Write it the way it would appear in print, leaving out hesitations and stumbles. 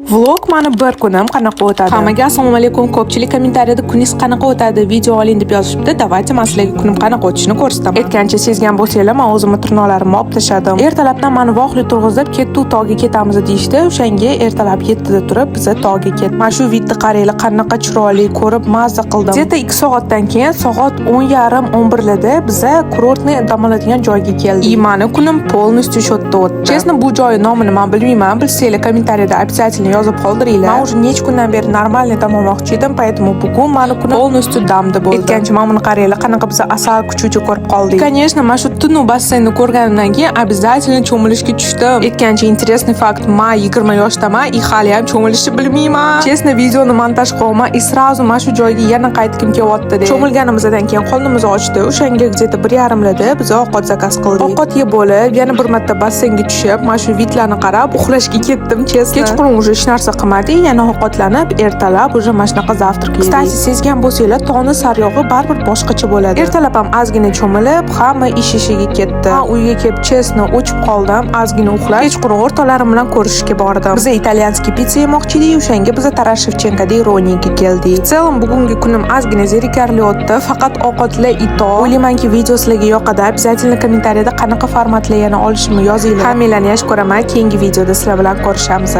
Vlog mani bir kunim qanaqa o'tadi? Hammaga assalomu alaykum. Ko'pchilik kommentariyada "Kuningiz qanaqa o'tadi, video oling" deb yozishibdi. Давайте man sizlarga kunim qanaqa o'tishini ko'rsataman. Aytgancha, sezgan bo'lsanglar, man o'zimni tirnoqlarimni olib tashladim. Ertalabdan mani vaqtli turg'izib, "Ketdik, tog'ga ketamiz" deyishdi. O'shanga ertalab 7 da turib, biza tog'ga ketdik. Mana shu вид ni qaranglar, qanaqa chiroyli, ko'rib mazza qildim. Где-то 2 soatdan keyin soat 10:30, 11larda biza курортный dam oladigan joyga keldik. И mani kunim полностью shu yerda o'tdi. Честно, bu joyi nomini man bilmayman. Bilsanglar, kommentariyada обязательно yozib qoldiringlar. Man уже necha kundan beri нормальный dam olmoqchi edim, поэтому bugun mani kunim полностью damda bo'ldi. Aytgancha, mana buni qaranglar, qanaqa biza asal kuchuvchi ko'rib qoldik. Конечно, mana shu tunu basseynni ko'rganimdan keyin обязательно cho'milishga tushdim. Aytgancha, интересный факт, man 20 yoshdaman и hali ham cho'milishni bilmayman. Честно, videoni montaj qilyapman и сразу mana shu joyga yana qaytgim kelyapti. Cho'milganimizdan keyin qornimiz ochdi. O'shanga где-то 1:30larda biz ovqat zakaz qildik. Ovqat yeb bo'lib, yana bir marta basseynga tushib, mana shu вид larni qarab uxlashga ketdim, честно. Kechqurun уже hech narsa qilmadik, yana ovqatlanib, ertalab уже mana shunaqa завтрак yedik. Кстати, sezgan bo'lsanglar, tog'ni saryog'i baribir boshqacha bo'ladi. Ertalab ham ozgina cho'milib, hamma ish ishiga ketdi. Man uyga kelib, честно, o'chib qoldim, ozgina uxlab, kechqurun o'rtoqlarim bilan ko'rishishga bordim. Biz итальянский pitsa yemoqchi edik, o'shanga biz Taras Shevchenkoda Ironiyaga keldik. В целом, bugungi kunim ozgina zerikarli o'tdi, faqat ovqatlar и tog'. O'ylaymanki, video sizlarga yoqadi. Обязательно kommentariyada qanaqa formatlar yana olishimni yozinglar. Hammanglarni yaxshi ko'raman. Keyingi videoda sizlar bilan ko'rishamiz.